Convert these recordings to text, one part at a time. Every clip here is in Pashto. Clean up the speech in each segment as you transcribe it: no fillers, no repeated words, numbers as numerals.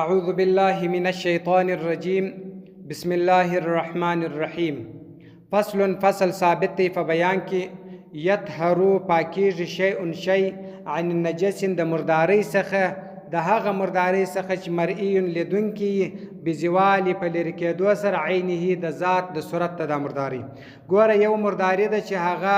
اعوذ بالله من الشیطان الرجیم بسم الله الرحمن الرحیم. فصل فصل ثابت دی په بیان کې. یطهرو پاکیږي شیء شی عن نجس د مردارۍ څخه، د هغه مردارۍ څخه چې مرئی لیدونکي بزوالي په لرې کېدو سره عینه د ذات د صورت ته. دا مرداري ګوره یو مرداري ده چې هغه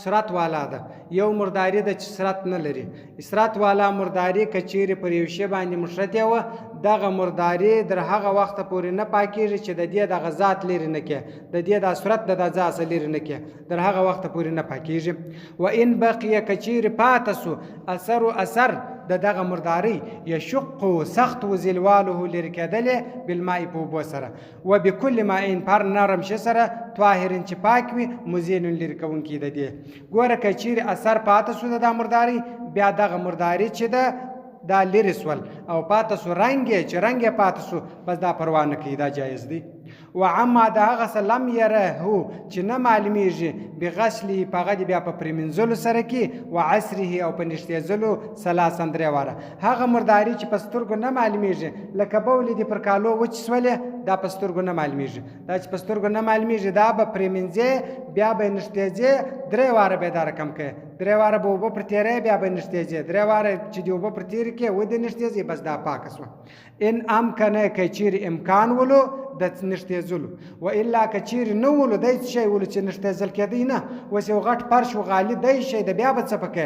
صورت والا ده، یو مرداري ده چې صورت نه لري. صورت والا مرداري که چیرې پر یو شی باندې مښتې وه، دغه مرداري در هغه وخته پورې نه پاکیږي چې د دې دغه ذات لرې نه کړي، د دې دا صورت د دا ذات څخه لرې نه کړي، در هغه وخته پورې نه پاکیږي. و ان بقیه که چیرې پاته سو اثر و اثر د دغه مرداري، یشق سخت و زلواله لرې کېدلې بالماء په اوبو سره، و بكل ماء پر نرم شي سره، طاهر چې پاک وي، مزیل لرې کوونکی د دې. ګوره که چیرې اثر پاته سو د دا مرداري، بیا دغه مرداري چې ده دا لرې سول او پاته سو رنګ یې، چې رنګ یې پاته سو، بس دا پروا نه کوي، دا جایز دی. و عما د هغه څه لم یره چې نه معلومیږي بغسله په هغه دې بیا په پرېمنځلو سره کې، و عصره او په نښتېځلو ثلاثا درې واره. هغه مرداري چې په سترګو نه معلومیږي، لکه بولې دې پر کالو وچ سولې، دا په سترګو نه معلومیږي، دا چې په سترګو نه معلومیږي دا به پرېمنځې، بیا به یې نښتېځې، درې واره به یې دا رقم کوې، درې واره به اوبه پر تېرې، بیا به یې نښتېځې، درې واره چې دې اوبه پر تېرې کړې ودې نښتېځې، بس دا پاکه سوه. ان امکنه که چیرې امکان ولو د نښتېځلو، و الا که چیرې نه ولو، دی څه شی ولو چې نښتېځل کېدی نه، اوس یو غټ فرش و غالي دی شی د بیا به څه پکې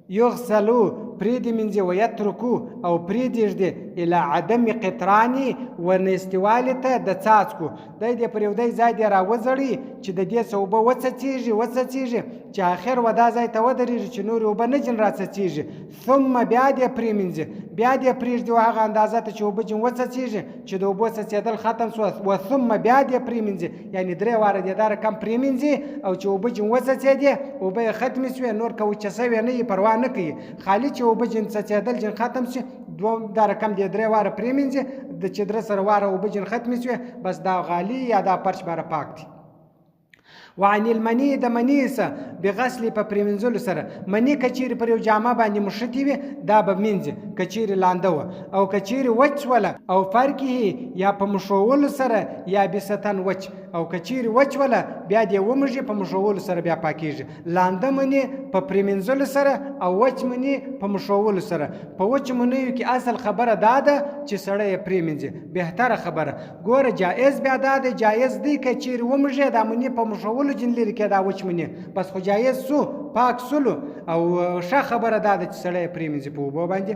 یغسلو پرې دې مینځي، ویترکو او پرې دې ږدي الی عدم قطراني و نیستوالي ته د څاڅکو. دی دې پر یو دی ځای دې راوځړي چې د دې څه اوبه وڅڅېږي وڅڅېږي، چې آخر و دا ځای ته ودرېږي چې نورې اوبه نه جن راڅڅېږي. ثم بیا دې پرېمینځي، بیا دې پرېږدي و هغه اندازه ته چې اوبه جن وڅڅېږي، چې د اوبو څڅېدل ختم سو، و ثم بیا دې پرېمینځي، یعنې درې واره دې دا رقم پرېمینځي او چې اوبه جن وڅڅېدې، اوبه یې ختمې سوې، نور که وچه سوې نه یي پروا نه کوي، خالي چې اوبه جن څڅېدل جن ختم سي، دوه دا رقم دې درې واره پرېمینځي، د چې درې سره واره اوبه جن ختمې سوې، بس دا غالي یا دا فرش باره پاک دی. وعن المني د مني څخه بغسل په پرېمنځلو سره. مني که چیرې پر یو جامه باندې مښتې وي، دا به مینځي که چیرې لانده وه، او که چیرې وچ سوله او فرکه یا په مښولو سره یا بستن وچ، او که چیرې وچ وله بیا دې ومږي په مښولو سره بیا پاکیږي. لانده مني په پرېمنځلو سره او وچ مني په مښولو سره. په وچو منیو کې اصل خبره دا ده چې سړی یې پرېمنځي، بهتره خبره. ګوره جایز بیا دا دی، جایز دی که چیرې ومږې دا مني په مښولو جن لرې کې دا وچ مني، بس خو جایز سو، پاک سولو، او ښه خبره دا ده چې سړی یې پرېمنځي په اوبو باندې.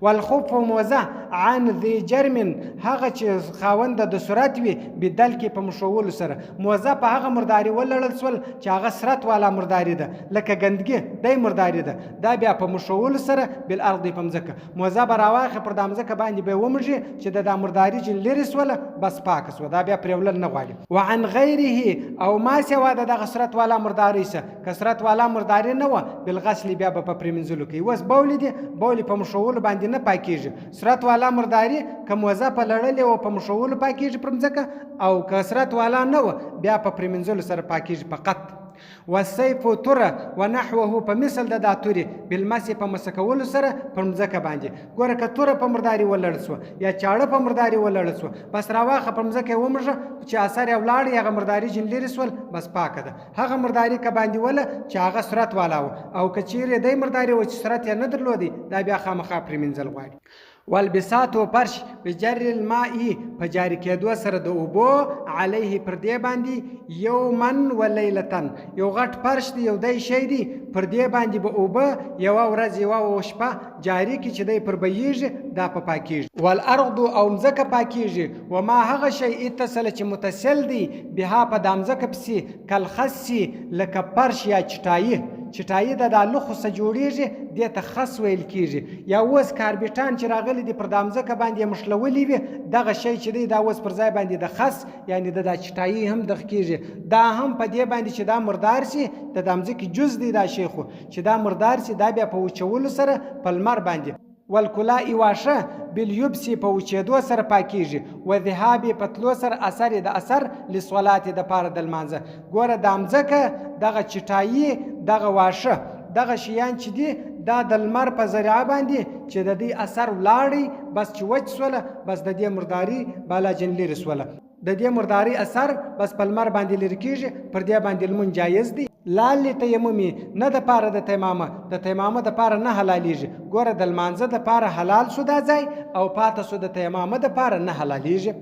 والخف موزه عن ذي جرم هغه چې خاوند د صورت وي بدل کې په مښولو سره. موزه په هغه مرداري ولړل سول چې هغه صورت والا مرداري ده، لکه ګندګي دی مرداري ده، دا بیا په مښولو سره بالارض په مځکه. موزه به راواخلي پر دا مځکه باندې به یې ومږي چې د دا مرداري چې لرې سوله بس پاکه سوه، دا بیا پرېولل نه غواړي. وعن غیره او ما سوا د دغه صورت والا مرداري څخه، که صورت والا مرداري نه وه بالغسل بیا به په پرېمنځلو کوي. اوس بولې دي، بولې په مښولو باندې نه پاکیږي. صورت والا مرداري که موزه په لړلې وه په مښولو پاکیږي پر مځکه، او که صورت والا نه وه بیا په پرېمنځلو سره پاکیږي فقط. والسیف توره ونحوه په مثل د دا تورې بالمسې په مسه کولو سره پر مځکه باندې. ګوره که توره په مرداري ولړل سوه یا چاړه په مرداري ولړل سوه، بس راواخه پر مځکه یې ومږه چې اثر یې ولاړی، هغه مرداري جن لرې سول، بس پاکه ده. هغه مرداري که باندې وله چې هغه صورت والا و، او که چیرې دی مرداري و چې صورت یې نه درلودی، دا بیا خامخا پرېمینځل غواړي. والبساط فرش بجر الماء په جاري کېدو سره د اوبو علیه پر دې باندې یوما و لیلتن. یو غټ فرش دی، یو دی شی دی، پر دې باندې به اوبه یوه ورځ یوه شپه جاري کړي چې دی پر بهیږي، دا په پاکیږي. والارض او مځکه پاکیږي، وما هغه شی اتصل چې متصل دی بها په دا مځکه پسې کالخس لکه فرش یا چټایي. چټایي د دا لوښو څخه جوړیږي، دې ته خس ویل کیږي. یا اوس کاربیټان چې راغلي دي پر دا مځکه باندې یې مښلولي وي، دغه شی چې دی دا اوس پر ځای باندې د خس یعنې د دا چټایي هم دغه کیږي. دا هم په دې باندې چې دا مردار سي، د دا مځکې جز دی دا شی، خو چې دا مردار سي دا بیا په وچولو سره په لمر باندې. والکلاء واښه بالیبس په وچېدو سره پاکیږي، وذهاب په تلو سره اثر د اثر لصلات د پاره د لمانځه. ګوره دا مځکه دغه چټایي دغه واښه دغه شیان چې دي دا د لمر په ذریعه باندې چې د دې اثر ولاړی، بس چې وچ سوله، بس د دې مرداري بالا جن لرې سوله. د دې مرداري اثر بس په لمر باندې لرې کېږي، پر دې باندې لمونځ جایز دی. لال لتیممي، نه د پاره د تیمامه، د تیمامه د پاره نه حلالېږي. ګوره د لمانځه د پاره حلال سو دا ځای او پاته سو د تیمامه د پاره نه حلالېږي.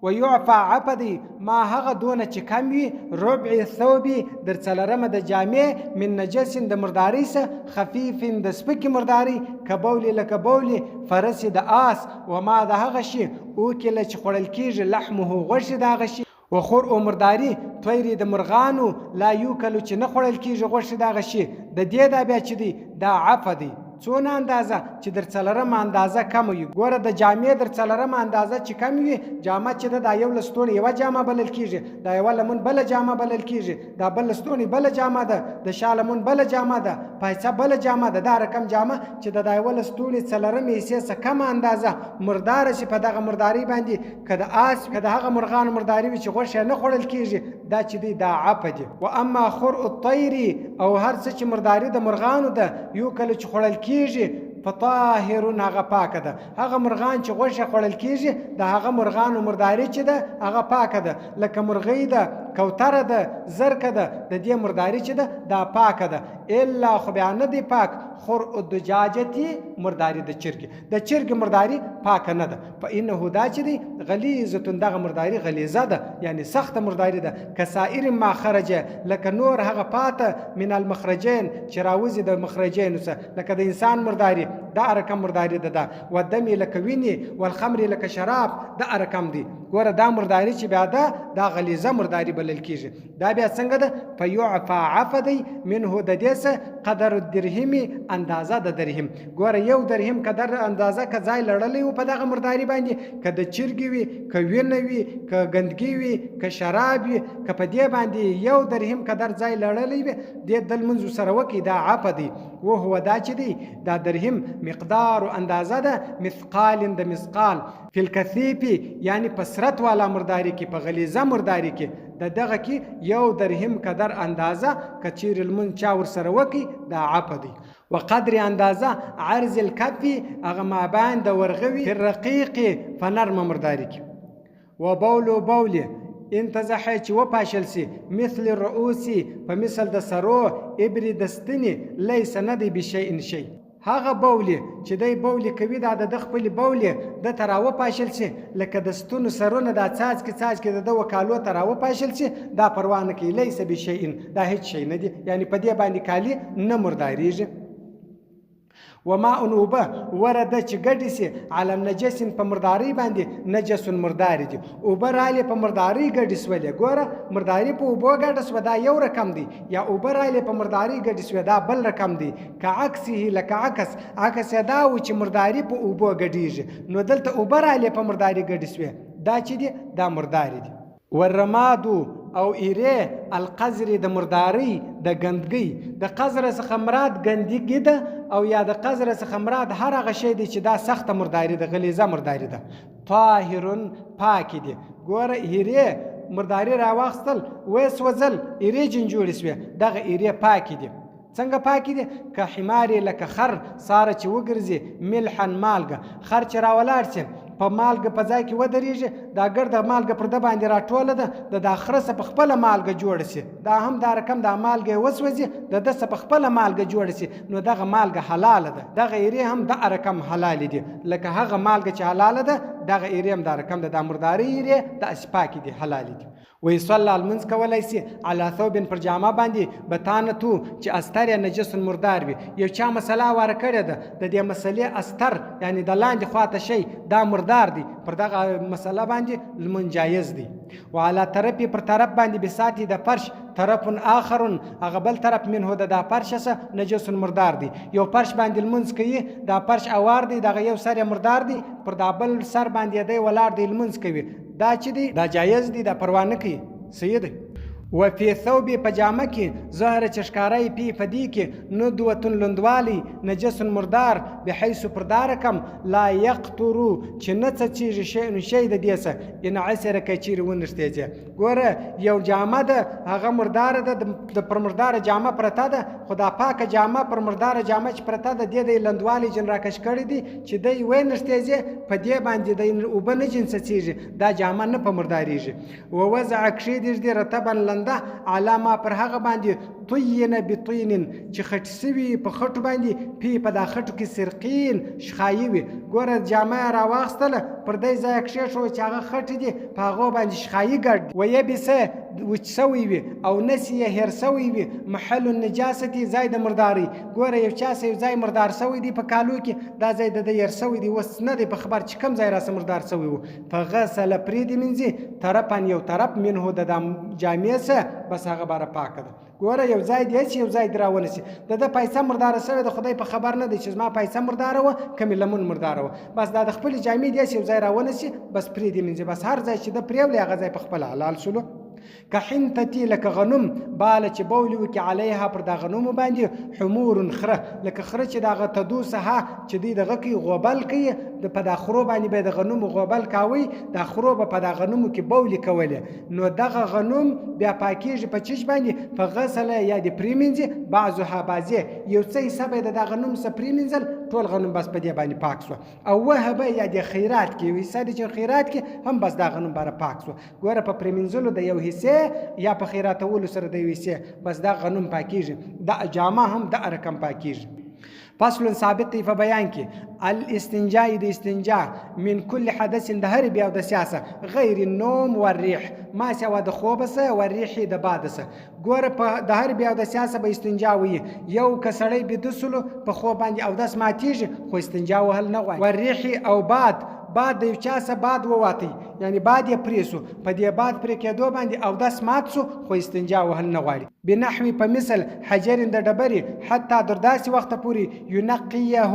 ويعفى عفه دی ما هغه دونه چې کم وي ربع ثوب در څلرمه د جامې من نجس د مردارۍ څخه خفیف د سپکې مردارۍ کبولې لکه بولې فرس د آس وما د هغه شي اوکله چې خوړل کېږي لحمه غوښې د هغه شي وخور او مرداري طیرې د مرغانو لا یوکلو چې نه خوړل کېږي غوښې د هغه شي د دې دا بیا چې دی دا عفه دی څونه اندازه چې در څلرمه اندازه کمه وي. ګوره د جامې در څلرمه اندازه چې کم وي، جامه چې ده دا یو لستوڼی یوه جامه بلل کېږي، دا یوه لمن بله جامه بلل کېږي، دا بل لستوڼی بله جامه ده، د شا لمن بله جامه ده، پایڅه بله جامه ده، دا رقم جامه چې د دا یوه لستوڼي څلرمې حصې څخه کمه اندازه مرداره شي، په دغه مردارۍ باندې که د آس وي، که د هغه مرغانو مرداري وي چې غوښه یې نه خوړل کېږي، دا چې دی دا عفه دي. و اما خرء الطیر او هر څه چې مرداري د مرغانو ده یو کله چې خوړل کېږي فطاهر هغه پاکه ده. هغه مرغان چې غوښه خوړل کېږي د هغه مرغانو مرداري چې ده هغه پاکه ده، لکه مرغۍ ده، کوتره ده، زرکه ده، د دې مرداري چې ده دا پاکه ده. الا خو بیا نه دی پاک خرء الدجاجتي مرداري د چرګې، د چرګې مرداري پاکه نه ده. فانه دا چې دی غلیظه دغه مرداري غلیظه ده، یعنی سخته مرداري ده، کسائر ما خرج لکه نور هغه پاته من المخرجین چې راوځي د مخرجینو څخه، لکه د انسان مرداري دا رقم مرداري ده، دا والدم لکه وینې، والخمر لکه شراب، دا رقم دی. ګوره دا مرداري چې بیا ده دا غلیظه مرداري بلل کېږي. دا بیا څنګه ده؟ فیعفا عفه دی منه د دې څه قدر الدرهم اندازه د درهم. ګوره یو درهم قدر اندازه که ځای لړلی و په دغه مرداري باندې، که د چرګې وي، که وینه وي، که ګندګي وي، که شراب وي، که په دې باندې یو درهم قدر ځای لړلی وي، دې د لمونځ سره وکړي، دا عفه دی. وهو دا چې دی دا درهم مقدار اندازه ده مثقال د مثقال فی الکثیف یعنی په سرت والا مرداري کې، په غلیظه مرداري کې د دغه کې یو درهم قدر اندازه که چیرې لمونځ چا ورسره وکړي دا عفه دی. وقدر اندازه عرض الکف هغه مابین د ورغوي فی الرقیق په نرمه مرداري کې. وبول بول انتزح چې وپاشل سي مثل الرؤوس په مثل د سرو ابرې د ستنې لیس نه دی بشیء شی. هغه بولې چې دی بولې کوي دا د ده خپلې بولې ده ته راوپاشل شي، لکه د ستونو سرونه دا څاڅکي څاڅکي د ده وکالو ته راوپاشل شي، دا پروا نه کوي، لیس بشیء دا هیڅ شی نه دی، یعنی په دې باندې کالي نه مردارېږي. وماء اوبه ورده چې ګډې سي علی نجس په مردارۍ باندې نجس مردارې دي. اوبه رالې په مردارۍ ګډې سولې، ګوره مرداري په اوبو ګډه سوه دا یو رقم دی، یا اوبه رالې په مردارۍ ګډې سوې دا بل رقم دی. که عکسه لکه عکس، عکس یې دا و چې مرداري په اوبو ګډېږي، نو دلته اوبه رالې په مرداري ګډې سوې، دا چې دي دا مردارې دي. والرماد او ایرې القذر د مردارۍ د ګندګۍ، د قذر څخه مراد ګندګي ده او یا د قذر څخه مراد هر هغه شی دی چې دا سخته مرداري ده، غلیظه مرداري ده. طاهر پاکې دي. ګوره ایرې مرداري راواخیستل ویې سوځل، ایرې جن جوړې سوې، دغه ایرې پاکې دي. څنګه پاکې دي؟ که حمارې لکه خر ساره چې وګرځي ملحا مالګه، خر چې راولاړ سي په مالګه په ځای کې ودرېږي، دا ګرده مالګه پر ده باندې راټوله ده، د دا خره څخه په خپله مالګه جوړه سي، دا هم دا رقم دا مالګه یې وسوځي، د ده څخه په خپله مالګه جوړه سي، نو دغه مالګه حلاله ده. دغه ایرې هم دغه رقم حلالې دي، لکه هغه مالګه چې حلاله ده دغه ایرې هم دا رقم ده، دا مردارې ایرې داسې پاکې دي، حلالې دي. ویصلی لمونځ کولی سي علی ثوب پر جامه باندې بطانتو چې استر یې نجس مردار وي. یو چا مسله واره کړې ده، د دې مسلې استر یعنی د لاندې خواته شی دا مردار دی، پر دغه مسله باندې لمونځ جایز دی. وعلى طرف پر طرف باندې بساتي د فرش طرف آخر هغه بل طرف منه د دا فرش څخه نجس مردار دی. یو فرش باندې لمونځ کوي، دا فرش اوار دی، دغه یو سر یې مردار دی، پر دا بل سر باندې دی ولاړ دی لمونځ کوي، دا چې دی دا جایز دی، دا پروا نه کوي، صحیح دی. وفي ثوب په جامه کې ظهر چې ښکاره یې پی په دې کې ندوة لوندوالی نجس مردار بحیث پر دا رقم لا یقطرو چې نه څڅېږي شیء شی د دې څه ان عسر که چېرې ونښتېږي. ګوره یو جامه ده هغه مرداره ده، د پر مرداره جامه پرته ده، خو دا پاکه جامه پر مرداره جامه چې پرته ده دې دی لندوالی جن راکش کړی دی چې دی ونښتېږي په دې باندې دی اوبه نه جن څڅېږي، دا جامه نه په مردارېږي. ووضع کښېدې ږدي رطبا لنده علی ما پر هغه باندې طین بطین چې خټ سوي په خټو باندې پی په دا خټو کې سرقین شخایي وي. ګوره جامه یې راواخیستله پر دی ځای کښېښوه چې هغه خټې دي په هغو باندې شخایي ګډ دي. ویبسه وچ سوی وي او نسی یې هېر سوی وي محل النجاستي ځای د مردارۍ. ګوره یو چا سه یو ځای مردار سوی دی په کالو کې، دا ځای د ده هېر سوی دی، اوس نه دی په خبر چې کوم ځای راسه مردار سوی و. په غسل پرې دې مینځي طرفا یو طرف منه د دا جامې سه بس هغه باره پاکه ده. ګوره یو ځای دې شي یو ځای دې راونسي، د ده پیسه مرداره شوې ده، خدای په خبر نه دی چې زما پیسه مرداره وه که مې لمون مرداره وه، بس دا د خپلې جامې دې شي یو ځای راونسي بس پرې دې مینځي، بس هر ځای چې ده پرېولې هغه ځای په خپله حلال شولو. که حنطتي لکه غنم باله چې بولې وکړي علیها پر دا غنمو باندې حمور خره، لکه خره چې دغه تدوسها چې دوی دغه کوي غوبل کوي، د په دا خرو باندې به د غنمو غوبل کاوی، دا خرو به په دا غنمو کې بولې کولې، نو دغه غنم بیا پاکېږي په چیش باندې په غسله یا دې پرېمینځي بعضها بعضې یو څه حصه به یې د دا غنم څخه پرېمینځل، ټول غنم بس په دې باندې پاک سو. او وهبه یا دې خیرات کې یو حصه دې چې خیرات کې هم بس دا غنم باره پاک سو. ګوره په پرېمینځلو د یو حصې یا په خیراتولو سره د یو حصې بس دا غنم پاکېږي، دا جامه هم دا رقم پاکېږي. فصل ثابت دی په بیان کې الاستنجاء د استنجا من کل حدث د هر بیا د سیاسه غیر النوم والريح ما سوا د خوب سه والريح د باد سه. ګوره په د هر بیا د سیاسه به استنجا وي، یو که سړی بیده سولو په خوب باندې اودس ماتېږي خو استنجا وهل نه غواړي. والريح او باد، باد د یو چا سه باد وواتی یعنی باد یې پرې سو، په دې باد پرې کېدو باندې اودس مات سو خو استنجا وهل نه غواړي. بنحوی په مثل حجر د ډبرې حتی در داسې وخته پورې ینقیه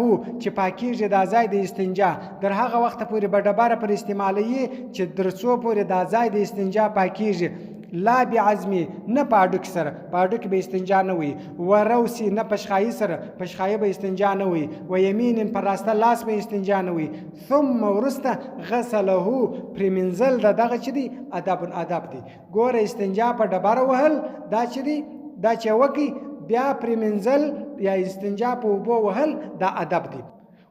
چې پاکېږي دا ځای د استنجا، در هغه وخته پورې به ډبره پر استعمالوي چې در څو پورې دا ځای د استنجا پاکېږي. لا بعزمي نه په هډوکي سره، په هډوکي به استنجا نه وي. وروسي نه په شخایي سره، په شخایي به استنجا نه وي. ویمین په راسته لاس به استنجا نه وي. ثم وروسته غسله پرېمینځل د دغه چې دی ادب ادب دی. ګوره استنجا په ډبره وهل دا چې دی دا چې وکړي بیا پرېمینځل یا استنجا په اوبو وهل دا ادب دی.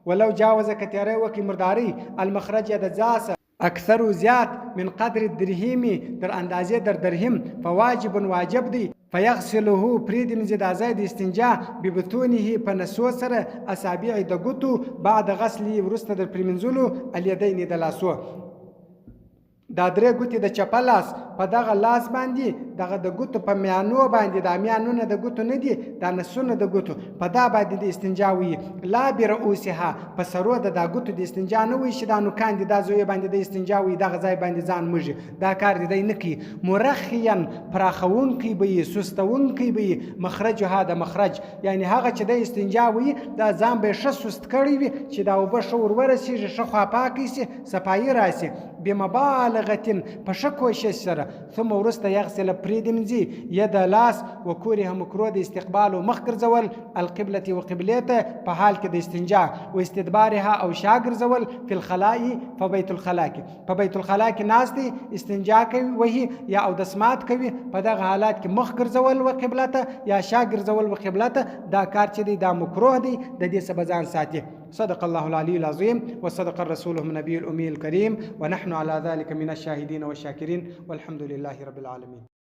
ولو جاوزه که تیری وکړي مرداري المخرج یا د ځاسه اکثر زیات من قدر الدرهم در اندازې در درهم فواجب واجب دی. فیغسله پرې دې مینځي دا ځای د استنجا ببطونه په نسو سره اصابع د ګوتو بعد غسله وروسته در پرېمینځلو الیدین د لاسو. دا درې ګوتې د چپه لاس په دغه لاس باندې دغه د ګوتو په میانو باندې، دا میانونه د ګوتو نه دي دا نسونه د ګوتو په دا باندې د استنجا وي. لا برؤسها په سرو د دا ګوتو د استنجا نه وي چې دا نوکان دي دا زوی باندې د استنجا وي دغه ځای باندې ځان مږي دا کار دې دی نه کوي. مرخیا پراخوونکی به یي سستوونکی به یي مخرجها د مخرج یعنی هغه چې د استنجا وي دا ځان به یې ښه سست کړی وي چې دا اوبه ښه ور ورسېږي ښه خوا پاکې سي صفایي راسي. بمبالغة په ښه کوشش سره. ثم وروسته یغسل پرې دې مینځي ید لاس وکوره مکروه د استقبال او مخ ګرځول القبلة و قبلې ته په حال کې د استنجا و استدبارها او شا ګرځول فی الخلاء په بیت الخلا کې، په بیت الخلا کې ناست دی استنجا کوي وهي یا اودس مات کوي په دغه حالات کې مخ ګرځول و قبله ته یا شا ګرځول و قبله ته دا کار چې دی دا مکروه دی د دې څخه به ځان ساتي. صدق الله العلي العظيم وصدق الرسول النبي الأمي الكريم ونحن على ذلك من الشاهدين والشاكرين والحمد لله رب العالمين.